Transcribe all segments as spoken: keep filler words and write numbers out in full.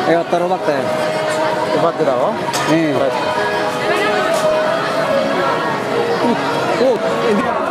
Egottoro batte. Batte daw? Hmm. Right. Oh, indi.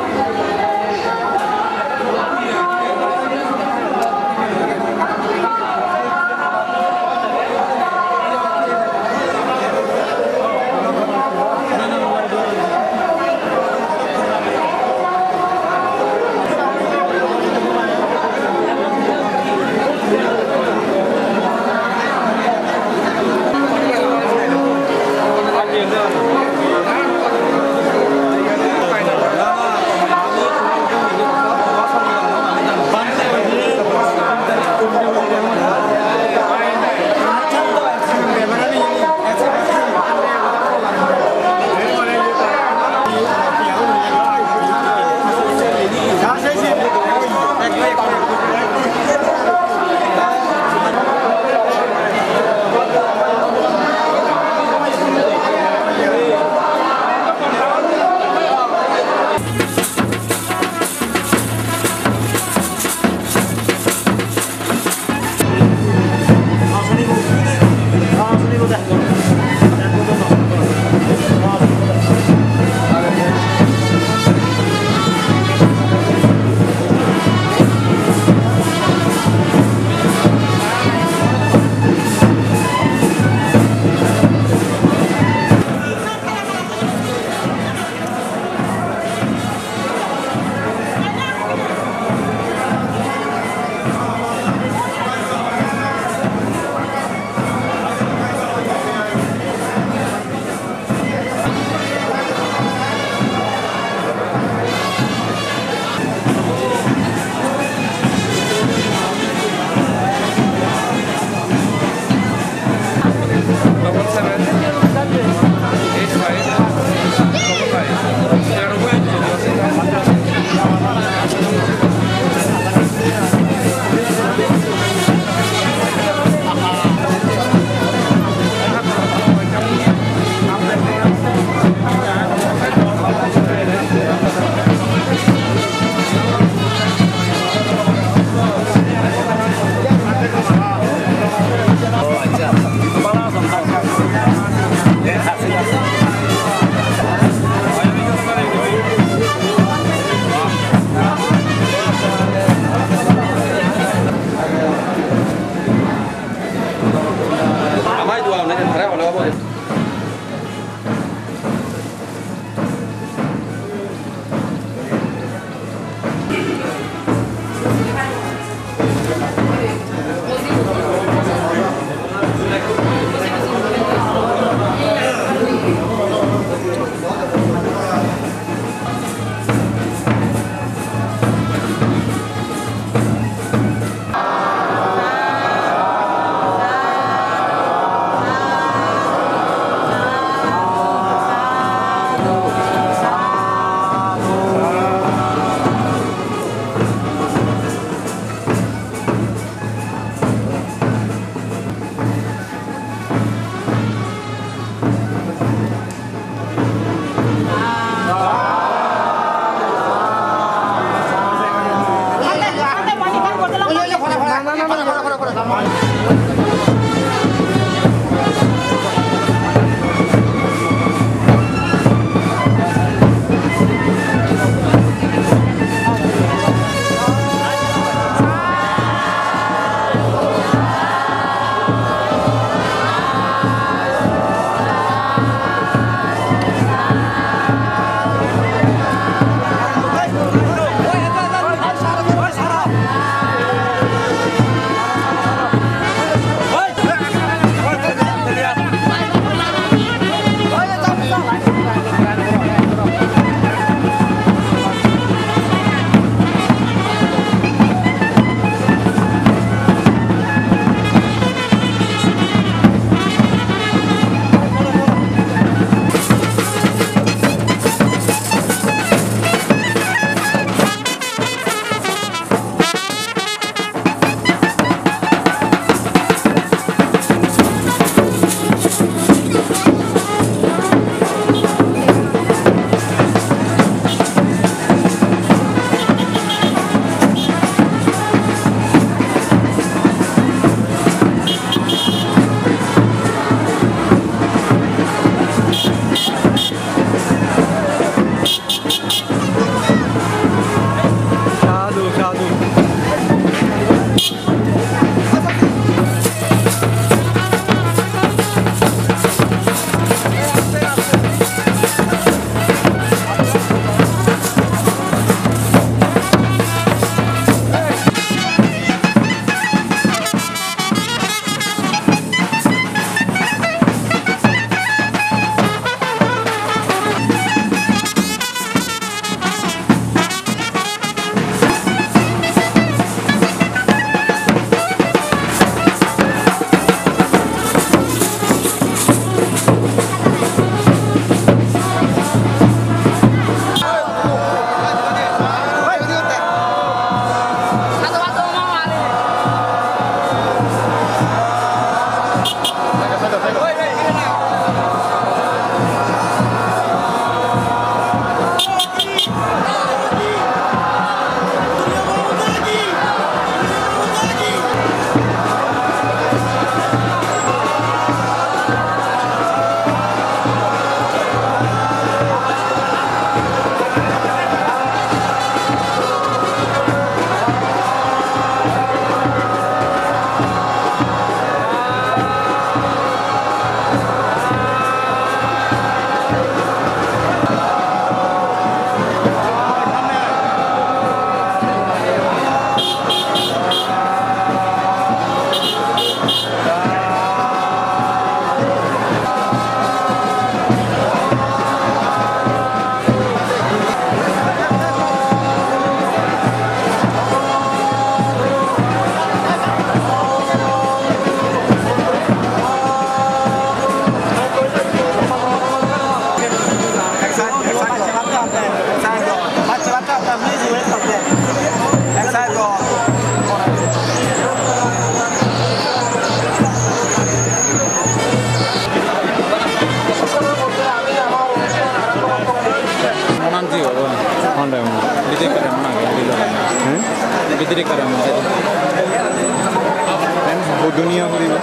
Budduniya puribo.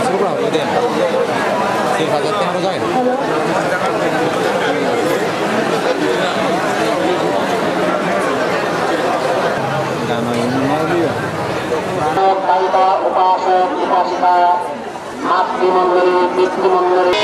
Suru kora hobo de. Ser hajar tenga roja. Gano ini mau dia. Kaita upasok upasika. Matrimondoli, pitrimondoli.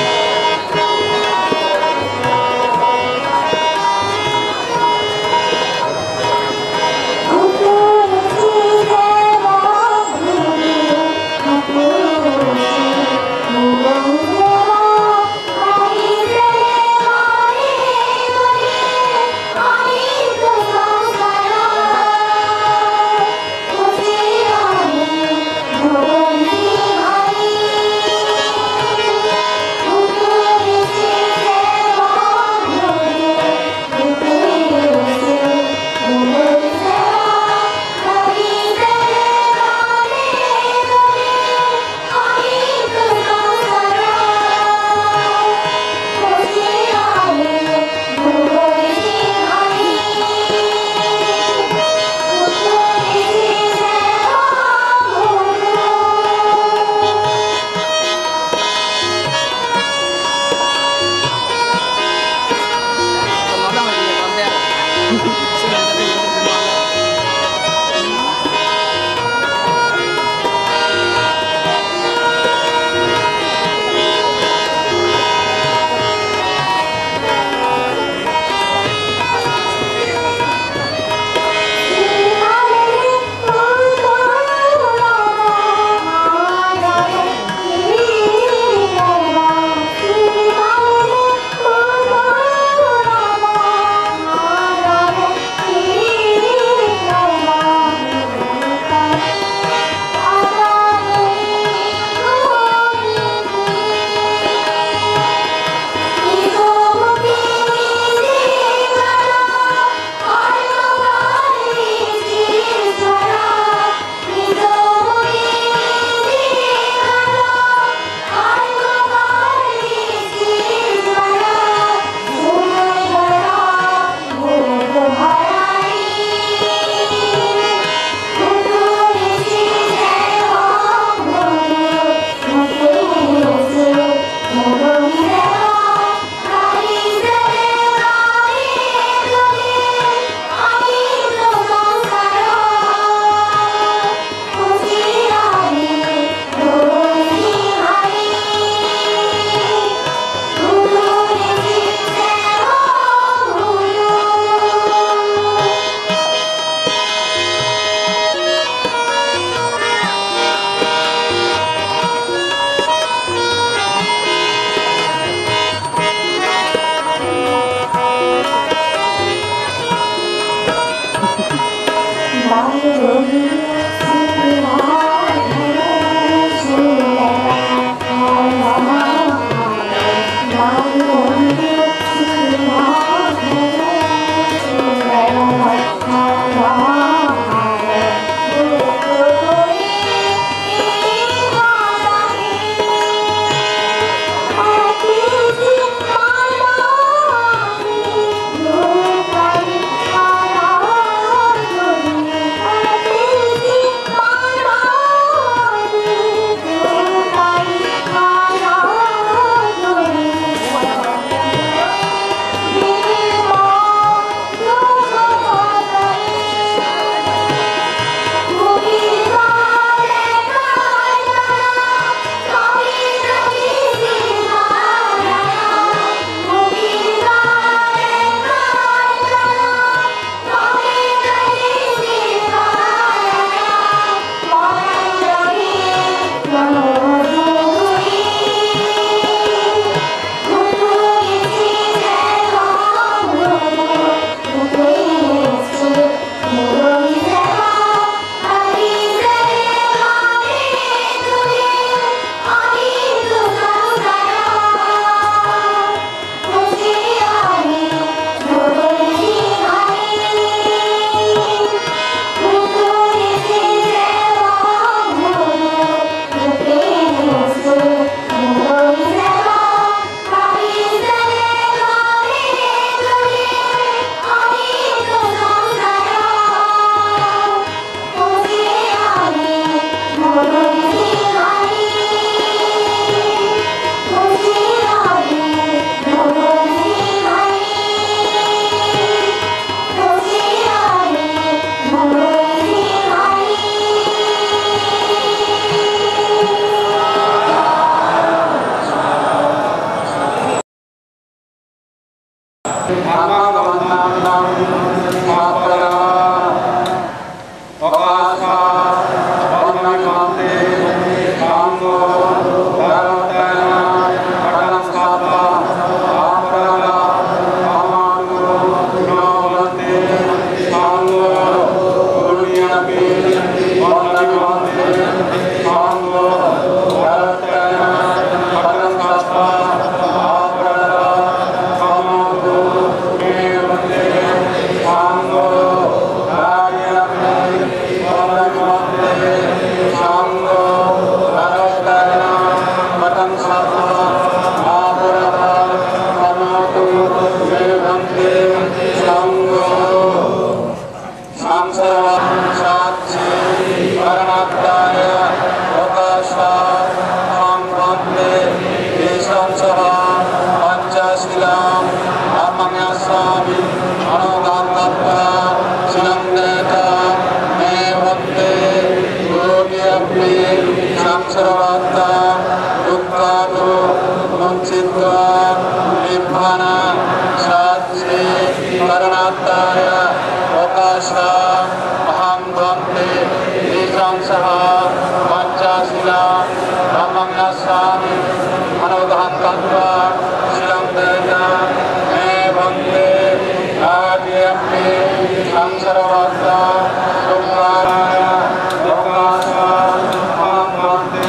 saṅsarabhaddha dukkhato mucchitva nibbānasacchikaraṇatthāya lokassa ahaṃ bhante tisaṃ saha pañcasīlaṃ dhammaṃ yācāmi. Anuggahaṃ katvā sīlaṃ detha me bhante. Tatiyampi saṅsarabhaddha dukkhato lokassa ahaṃ bhante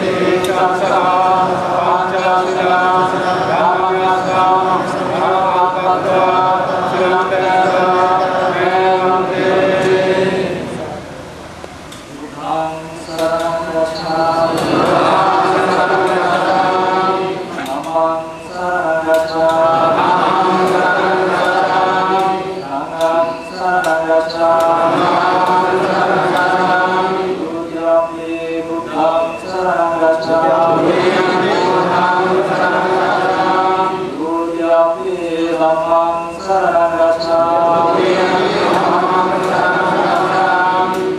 tisaṃ saha pañcasīlaṃ dhammaṃ yācāmi. Anuggahaṃ katvā sīlaṃ detha me bhante. Buddhaṃ saraṇaṃ gacchāmi. Dhammaṃ saraṇaṃ gacchāmi. Saṅghaṃ saraṇaṃ gacchāmi. Dutiyampi buddhaṃ saraṇaṃ gacchāmi. Dutiyampi dhammaṃ saraṇaṃ gacchāmi.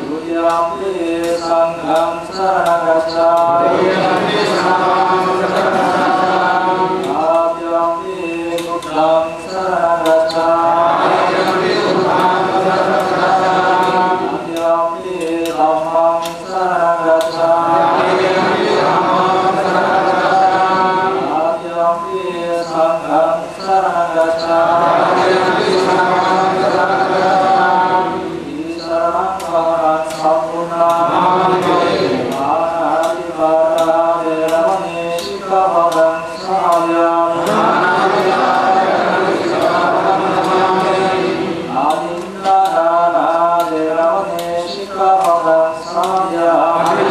Dutiyampi saṅghaṃ saraṇaṃ gacchāmi. Tatiyampi buddhaṃ saraṇaṃ gacchāmi. Tatiyampi dhammaṃ saraṇaṃ gacchāmi. Tatiyampi saṅghaṃ saraṇaṃ gacchāmi. Tisaraṇaṃ gaṇaṃ sambodhaṃ. Pāṇātipātā veramaṇī sikkhāpadaṃ samādiyāmi. Adinnādānā veramaṇī sikkhāpadaṃ samādiyāmi.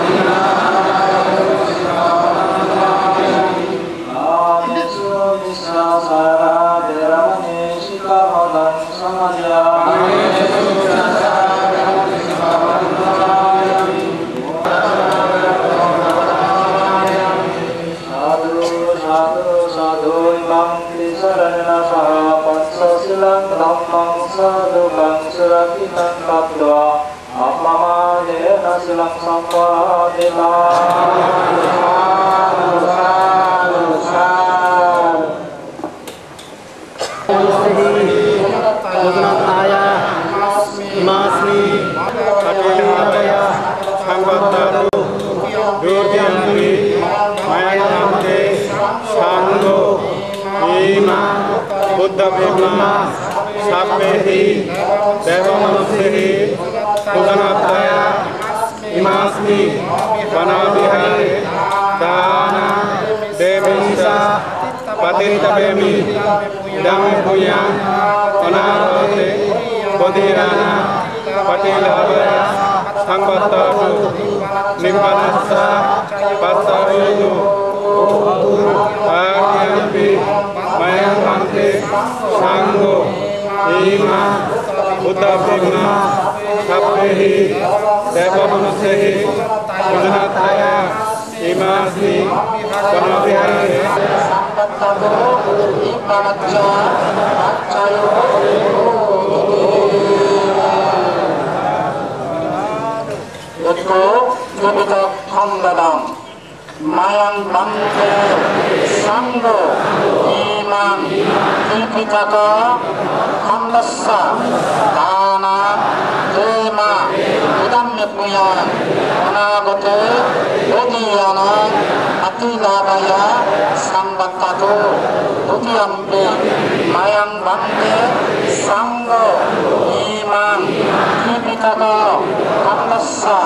Kāmesu micchācārā veramaṇī sikkhāpadaṃ samādiyāmi. Sādhu, sādhu, sādhu. Imaṃ tisaraṇena saha pañcasīlaṃ dhammaṃ sādhukaṃ surakkhitaṃ katvā appamādena sīlaṃ sampādetha. Sādhu, sādhu, sādhu. Bhojanattaya imasmiṃ paṭiṭṭhāpeyya saṃvattatu. Dutiyampi mayaṃ bhante saṅgho imaṃ buddhabhigghū sabbehi devamanussāhi bhojanattaya imasmiṃ vanavihāre dānaṃ devaṃ ca patiṭṭhāpeyyaṃ. Idampi puññaṃ anāgate udayānaṃ paṭilābhāya saṃvattatu nibbānassa paccayetu. Tatiyampi mayaṃ bhante saṅgho imaṃ buddhabhigghū sabbehi devamanussāhi bhojanattaya imasmiṃ vanavihāre saṃvattatu nibbānassa paccayetu. Ekko tipitaka khandataṃ. Mayaṃ bhante saṅgho imaṃ tipitaka khandassa dānaṃ dema. Idampi puññaṃ anāgate udayānaṃ paṭilābhāya saṃvattatu. Dutiyampi mayaṃ bhante saṅgho imaṃ tipitaka khandassa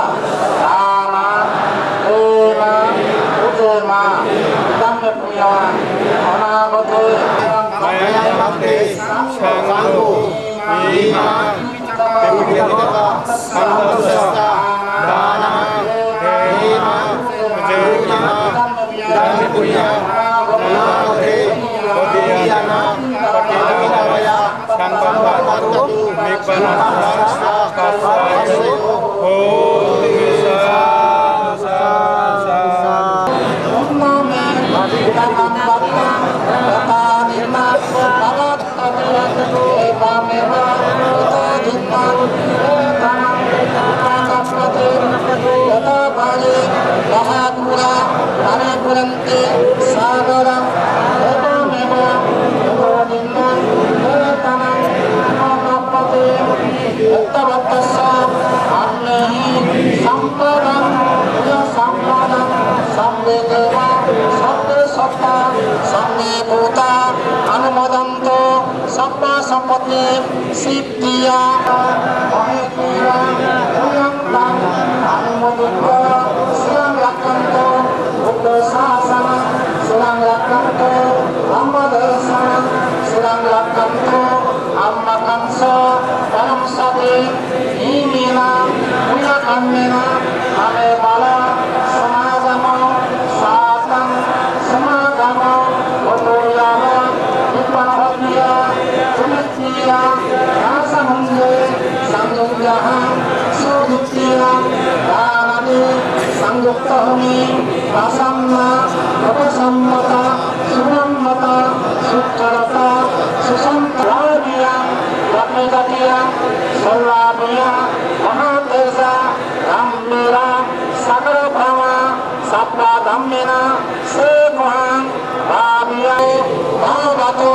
dānaṃ dema udema. Idampi puññaṃ anāgate mayaṃ bhante saṅgho imaṃ tipitaka khandassa dānaṃ dema udema. Idampi puññaṃ anāgate udayānaṃ paṭilābhāya saṃvattatu nibbānassa paccayetu. Om. Sādhu, sādhu, sādhu. Mahapura paripurenti sagaram evamevaṃ ito dinnaṃ etaṃ mamappati. Ettavattassa dhammehi sampadaṃ upasampadaṃ sabbe deva sabbe sattā sabbe bhūtā anumodantu sabba sampatti siddhiyā. Mahepura puryantaṃ anumoditvā siraṃ rakkhantu buddhasāsanaṃ siraṃ rakkhantu dhammadesanaṃ siraṃ rakkhantu ammakamsa param sati iminā puññakammena ame bala samagamo sataṃ samagamo hotu yāva nibbānagāmino. Dutiyā rājamunje saññuñjāhaṃ sudutiyā dānādī saññuttahomi. Pasannā upasammatā surammata succaratā susantā bhāviyaṃ brahmacariyaṃ sallabheyya mahātejā gambhīraṃ sakalaṃ brahma sabbadhammena sekhāhaṃ bhāviyaṃ. Bhagavato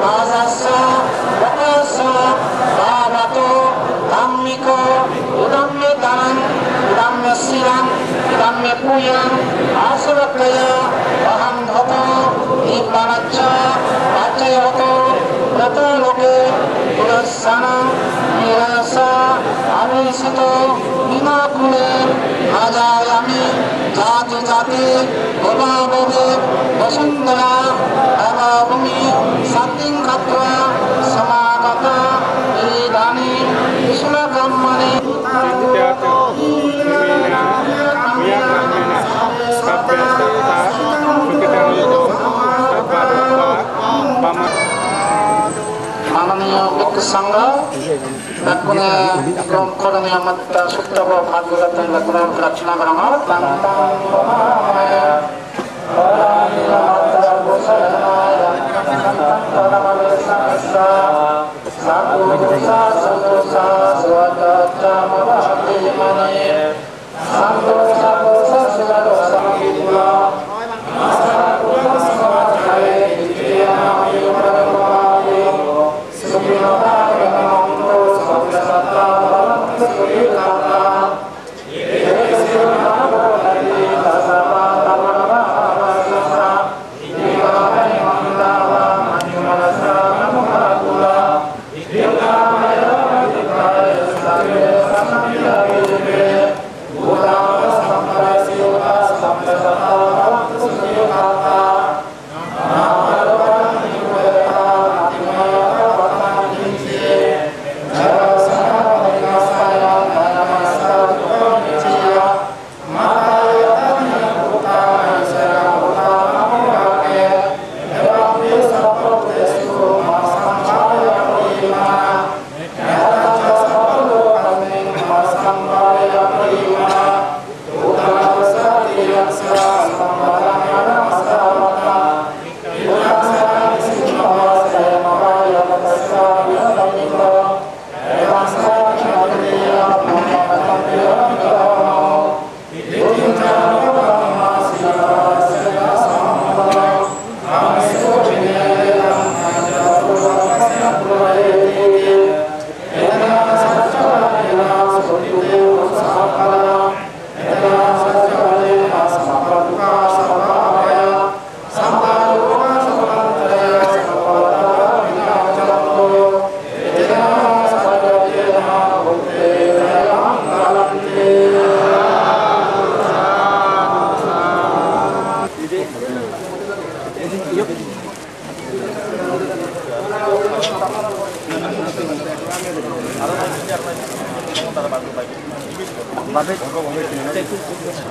rājassa lokassa bhagavato dhammiko idametaṃ idamesīlaṃ idamepuyyaṃ āsavakkheyya ahaṃ hotu nibbānassa paccayo hotu preta loke purasanaṃ nirāsā avesito vinā kule najayāmi jāti jāti bhava bhave vasundharā bhavabhūmiṃ santiṃ katvā samāgatā idānīṃ visalaṃ gammāni. Manoniyo Bhikkhu Sangha, bekkune koroniyo motte sutto bo pat goratte bekkune prarthona gorong.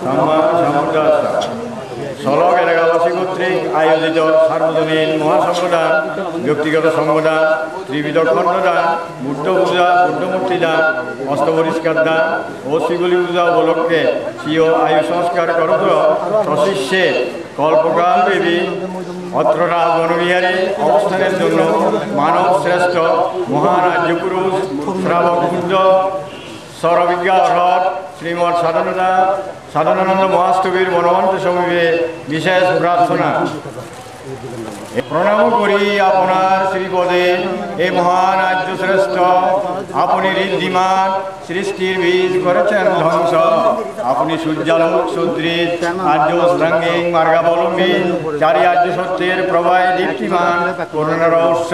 Samma sambuddhassa. Solok elakabasi kotrik ayojito sarbojonin mohasonghodan, byaktigoto songhodan, tripitok khondodan, Buddho puja, Buddho murti dan, osto poriskar dan o Siboli puja upolokkhe siyo ayu sanskar korito sosisse kolpokal bebi otro Rajbon Bihari obosthaner jonno manob srestho moharajyo purush Sravok Buddho Sorobigga Orhot Srimat সাধনতা সাধনানন্দ মহাস্থবির মনোমন্ত্র সমীপে বিশেষ প্রার্থনা। প্রণাম করি আপনার শ্রীপদে, হে মহান আর্য শ্রেষ্ঠ। আপনি ঋদ্ধিমান, সৃষ্টির বীজ করেছেন ধ্বংস। আপনি সূর্যালোক সদৃশ, আর্য অষ্টাঙ্গিক মার্গাবলম্বী, চারি আর্য সত্যের প্রবাহে দীপ্তিমান করুণার উৎস।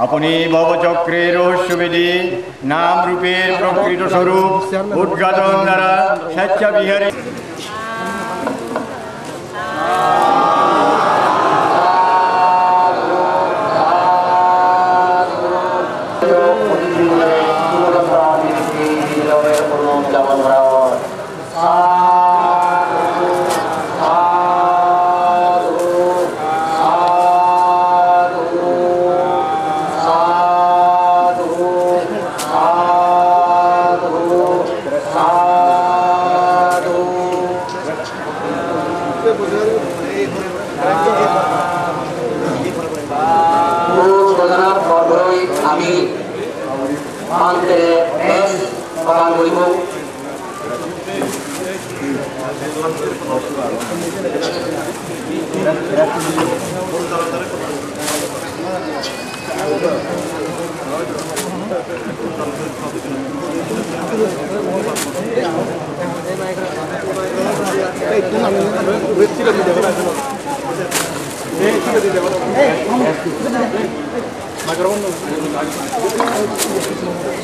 আপনি ভবচক্রের রহস্যভেদী, নাম রূপের প্রকৃত স্বরূপ উদ্ঘাটন দ্বারা স্বেচ্ছা বিহারী। আমি পান্তেরে বেশ প্রদান করিব।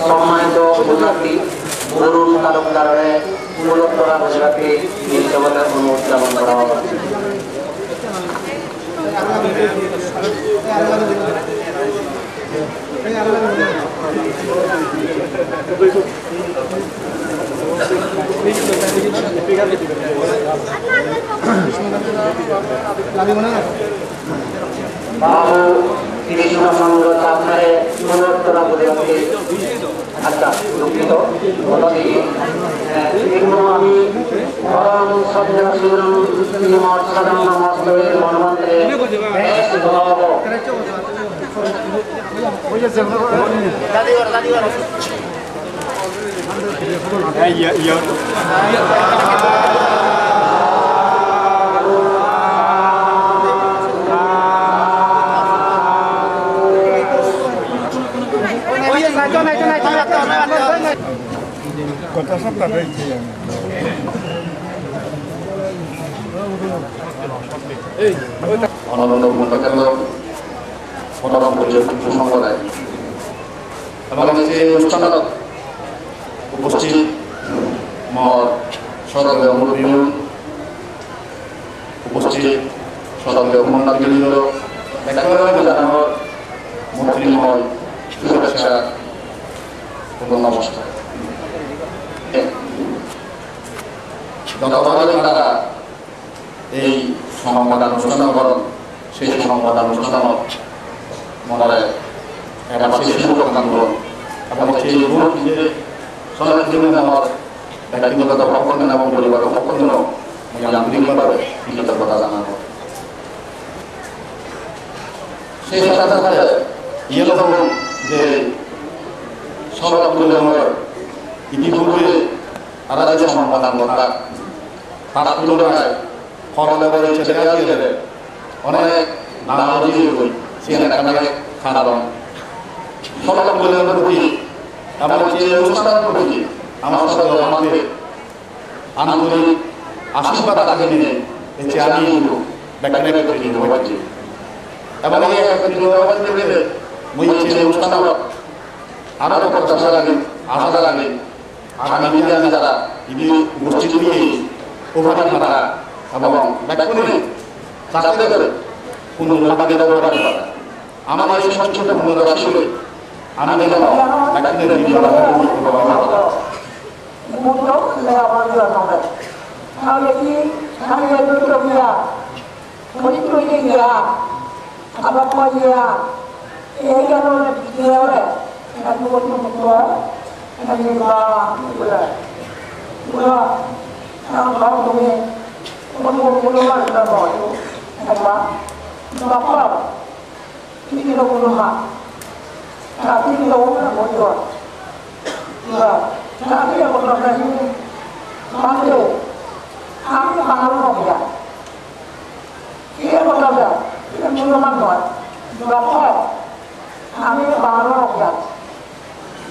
সম্মানিত অতিথি, বরুণ তালুকদাররে ফুলতোড়া বুঝাতে নির্দেশনা অনুমোদন করা হবে। বাবু, তিনি সুনামগঞ্জ আপনারে পুনরুত্তরা বুঝাতে। আচ্ছা, দুঃখিত, কথা দিয়ে। কিন্তু আমি পরম সন্ন্যাসীর শ্রীমৎ সাধন নমস্তে মনমন্ত্রে বেশ ভাব। অনন্ত ভূমিকা কেন্দ্র, মনোরম পরিবেশ সুসংগঠন। এবং এই যে অনুষ্ঠানত উপস্থিত মোর শ্রদ্ধেয় মুরব্বী, উপস্থিত শ্রদ্ধেয় মুরব্বীবৃন্দ, একেবারে জানানোর মৈত্রীময় শুভেচ্ছা ও নমস্কার। গতকাল তারা এই সমবেত অনুষ্ঠান করণ, সেই সমবেত অনুষ্ঠান মনে এবার সেই শুভকামনা এবং সেই মুহূর্তে সনাতনী আমার ব্যক্তিগত পক্ষ থেকে এবং পরিবারের পক্ষ থেকে আমি আন্তরিকভাবে কৃতজ্ঞতা জানাবো। সেই সাথে সাথে ইয়ে করুন যে সনাতনী আমার ইতিপূর্বে তারা যে সম্মান করতা, তার তুলনায় ফলনে বড় ছেলে আগে অনেক নানা জিনিস হই, সে অনেক কারণে কারণ। সনাতন বলে প্রতি, আমার যে অনুষ্ঠান প্রতি, আমার সাথে আমাদের আন্তরিক আশীর্বাদ আগে নিয়ে, এসে আমি ব্যাখ্যা করে দিতে পারছি। এবং এই একত্রিত হওয়ার জন্য মই যে অনুষ্ঠান আরো প্রত্যাশা লাগে, আশা লাগে, আগামী দিনে আমি যারা এখানে উপস্থিত হয়ে উপহার মারা এবং ব্যাকুলে চাকরি করে কোনো লাভে দেওয়া পারে। আমার এই সংস্কৃত মূল্য রাশি আমি যেন ব্যাকুলে নিয়ে যাওয়া বুদ্ধ লেখা বন্ধ হবে। তাহলে কি? তাহলে এই দুটো বিয়া, পবিত্র হয়ে গিয়া, আবার পড়িয়া, এই গেল বিয়ে হলে, এটা কি বলবো, বুদ্ধ? এটা কি বা, কি বলে? বুদ্ধ, এখন ধরো তুমি, কোন কোন গুলো মানতে পারো? একবার, বাবা, Tiki lo kuno ma. Tiki lo kuno ma. Tiki lo kuno ma. Bhante, ami Bangalor ogiya. Iye hoda ja, iye musoman noi. Dokho, ami Bangalor ogiya.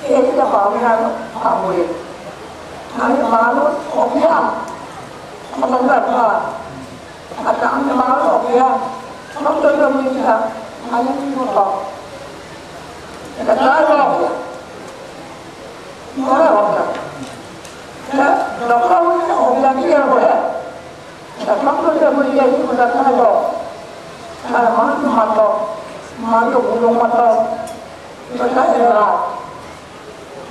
Ei je Bangalor, Bangalor. Ami Bangalor ogiya. Hoda ja, hoda. Accha, ami Bangalor ogiya. Hoda ja, ami ki hoda? Eta dai ogiya. Mora hoda. Ya, dokho ogiya ki hoda? Tar mane to jemon iye, iye hoda thai do. Tar mane to mato, mato gulo mato. Iye thai era.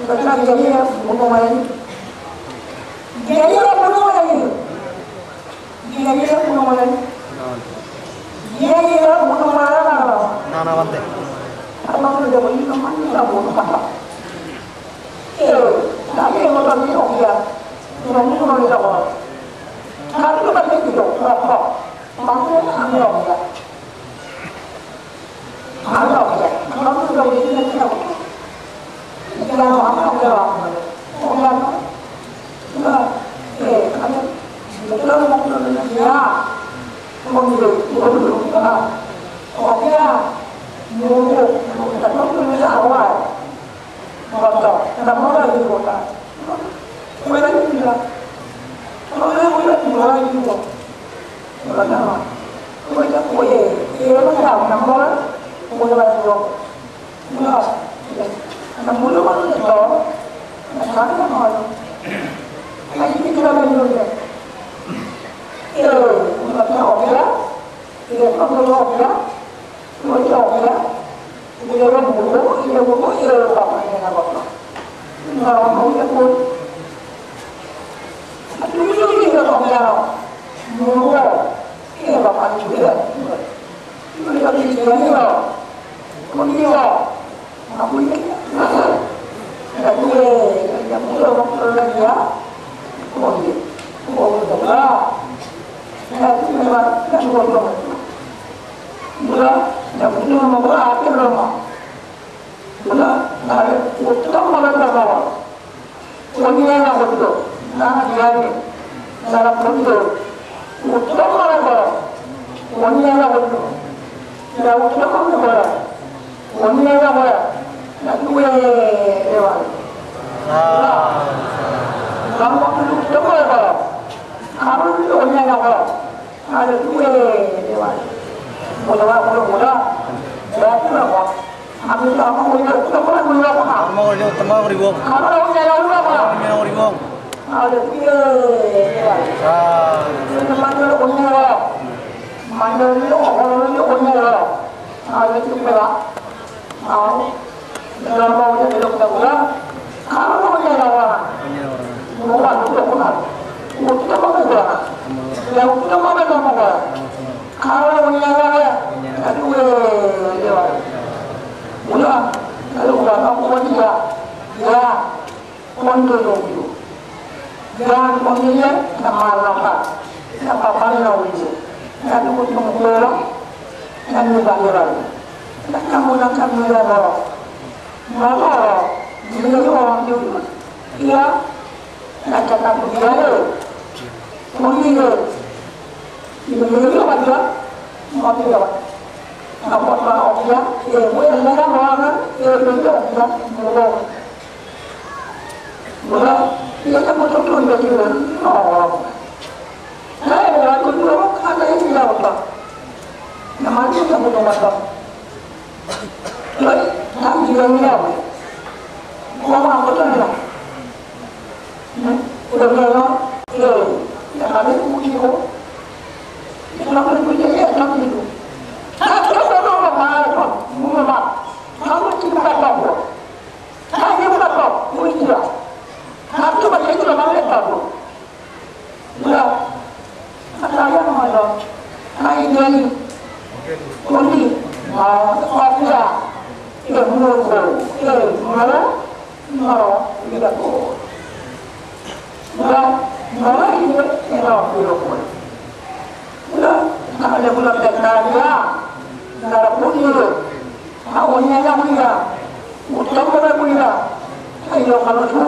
Iye thai iye, iye gulo mai. Iye, iye gulo mai. Iye, iye gulo mai. Iye, iye gulo mai. Na, na, bhante. Tar mane to jemon iye, mane to gulo mato. Eh, lagi hoda ni ogiya. Gulo mato ni hoda. Tar mane to gulo mato. Mane ami ogiya. Ami ogiya. Ami ogiya. Iya, ami ogiya. Ogiya. Iya, eh, ami ogiya. Ogiya. Ogiya. Ogiya. Ogiya. Ogiya. Mata, na mora hi kota. Mora hi kota. Mora hi kota. Mora hi kota. Mora na. Mora hi kota. Mora na mora. Mora hi kota. Mora. Na mora mora to. Na sana mora. Ai ni kira mora. Eh, mora na mora. Eh, mora mora. Mora mora. Iye ro mulo, iye ro mulo, iye ro baba, iye na baba. Na ro mulo iye ko. Atu mulo iye ro baba. Mulo, iye baba ni iye. Iye ro ni iye ro. Ko ni ro. Abu iye. Iye, iye mulo, mulo iye. Ko ni. Ko ni baba. Iye mulo, iye mulo. Bula, ya bula mo bula ate bula mo. Bula, nare uttom bhabe bula mo. Onnyay na gotto, na diyani, na gotto, uttom bhabe bula. Onnyay na gotto, ya uttom bhabe bula. Onnyay na bula, na duwe dewa. Bula, na gotto uttom bhabe bula. Aro onnyay na bula. Hallelujah. Bola, bola, bola. Bola, bola. Ami to ama bola, bola, bola, bola. Ama bola, bola, bola. Ama bola, bola, bola. Ama bola, bola. Hallelujah. Ah. Ama bola, bola, bola. Ama bola, bola, bola. Hallelujah. Aw, dharma hoide belok dagora. Karo hoide dagora. Mo ba dukho kona. Utto mo dagora. Ya utto mo dagora. Karo hoide dagora. Adu e dewa. Mula, adu ba ko dia. Ya. Kondo yongyo. Yan kondo ye, na malaka. Na papal na uyo. Na dugu tung kuero. Na ni ba yoro. Na kamu na kamu ya loro. Na loro. Ni yo yo yo. Ya. Na kaka kuya yo. Kondo yo. Ni yo yo yo. Kondo yo. Apa apa okia. Ye, mo ya na na mo na. Ye, mo ya okia. Mo. Mula, iya kan motor tuh udah jalan. Oh. Nah, ya, aku dulu ada yang dia apa? Namanya udah mau makan. Lagi, nah, dia ini apa? Gua mau apa tuh, ya? Hmm? Udah jalan. Iya. Ya, kali itu mungkin kok. Kenapa itu dia ya, kan gitu. Nah, terus orang apa? Mau apa? Kamu cinta apa? Kae bula to, uiya. Katu ba kaitu la male to. Bula. Kata ya ma lo. Ai dai. Kuni. Ma, ma bula. Ye mu ko. Ye ma. Ma. Ye ko. Bula. Ma ye ye ro ko. Bula. Kale bula kata ya. Kala kuni. A onye ya kuya, uttom bhabe kuya, ayo kalo su,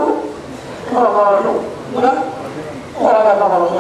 kalo kalo su, udah,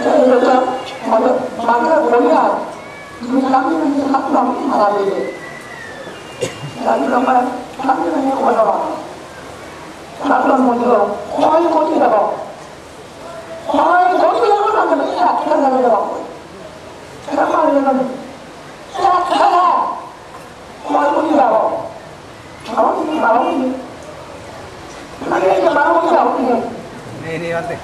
Ei je mane, mane boliya, tumi kami ni hakna mara dile. Kami ni mara dile. Hakna mara dile. Koi koi dile. Koi koi dile, koi koi dile. Koi koi dile. Koi koi dile. Nei, nei, bhante.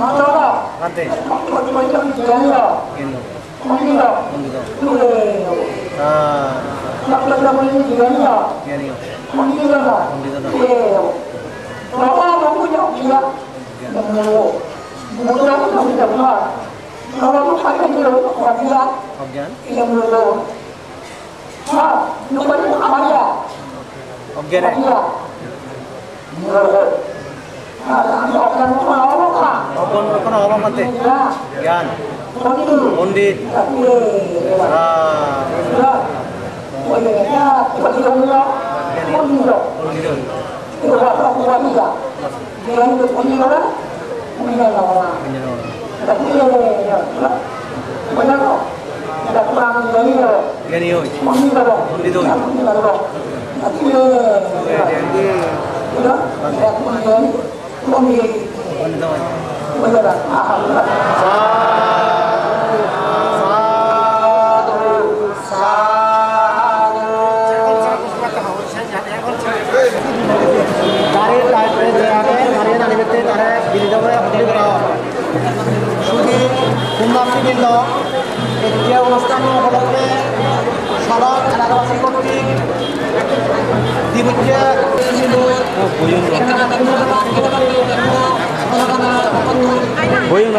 Bhante. Bhante. Pondito. Ah. Pondito. Pondito. Ogyan. Ogyan. Ogyan kono obo Bhante. Gyan. Pondit. Ah. Pondit. Gyan oi. Pondit oi. Pondit oi. Gari driver je age, gari anibette tare bini dore holi gora. Sudi punyatthibrindo, ejje onusthan upolokke sorok elakabasi kortik dibujje. Boyun. Boyun.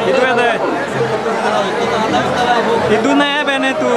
Idu ede. Idu na ebe ne tu.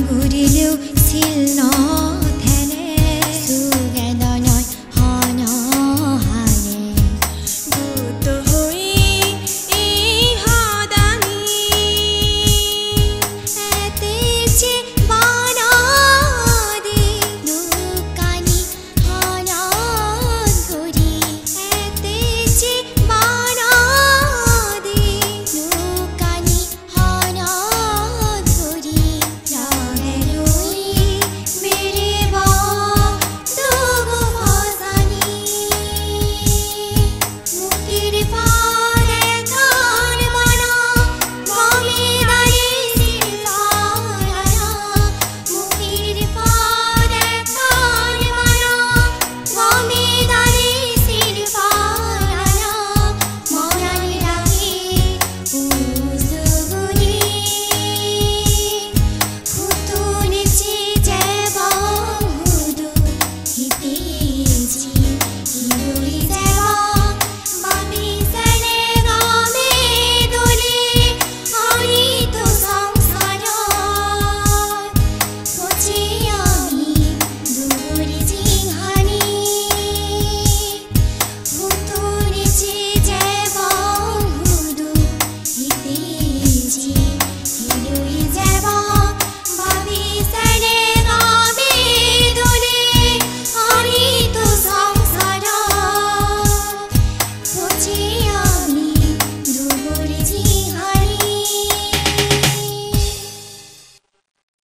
Gurileyo sil no